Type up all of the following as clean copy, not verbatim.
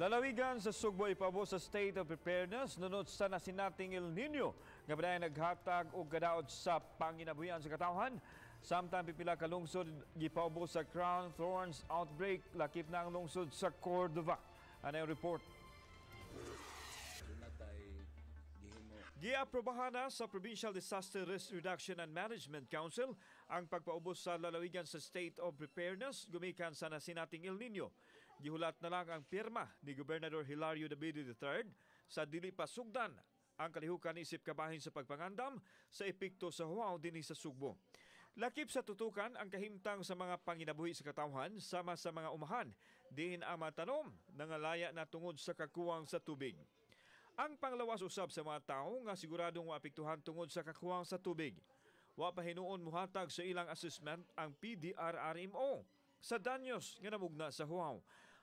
Lalawigan sa Sugbo ipaubos sa state of preparedness nunot sa nasinating El Nino nga padayon naghatag og kadaot sa panginabuhian sa katawhan. Samtang pipila ka lungsod gipaubos sa crown thorns outbreak, lakip na ang lungsod sa Cordova. Ano yung report? Giaprobahan na sa Provincial Disaster Risk Reduction and Management Council ang pagpaubos sa lalawigan sa state of preparedness gumikan sa nasinating El Nino. Gihulat na lang ang pirma ni Gobernador Hilario Dabido III sa dili pa sugdan ang kalihukan isip kabahin sa pagpangandam sa epekto sa huwaw dinhi sa Sugbo. Lakip sa tutukan ang kahimtang sa mga panginabuhi sa katawhan sama sa mga umahan diin ang mga tanom nangalaya na tungod sa kakuwang sa tubig. Ang panglawas usab sa mga tawo nga siguradong maapektuhan tungod sa kakuwang sa tubig. Wa pa hinuon muhatag sa ilang assessment ang PDRRMO sa danyos nga namugna sa huwaw.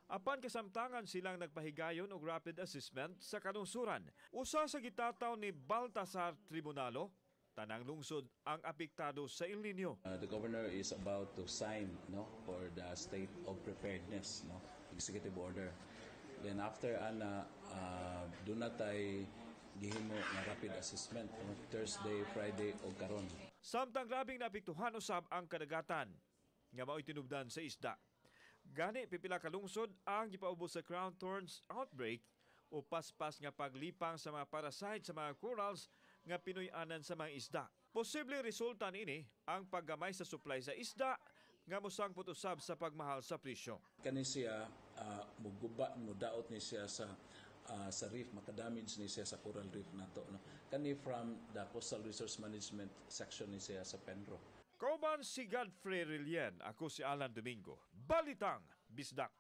Apan kasamtangan silang nagpahigayon og rapid assessment sa kanungsuran. Usa sa gitataw ni Baltasar Tribunalo, tanang lungsod ang apektado sa El Nino. The governor is about to sign, no, for the state of preparedness, no, executive order. Then after ana, duna tay gihimo nga rapid assessment, no, Thursday, Friday o karon. Samtang grabing naapektuhan usab ang kadagatan nga mao'y tinubdan sa isda. Gani pipila ka lungsod ang gipaubos sa crown thorns outbreak o paspas nga paglipang sa mga parasite sa mga corals nga pinuy-anan sa mga isda. Posible resulta niini ang paggamay sa supply sa isda nga mosangpot usab sa pagmahal sa presyo. Kani siya muguba, mudaot ni siya sa reef, makadamage ni siya sa coral reef nato, no. Kani from the Coastal Resource Management section ni siya sa PENRO. Kauban si Godfrey Relien, ako si Alan Domingo. Balitang Bisdak.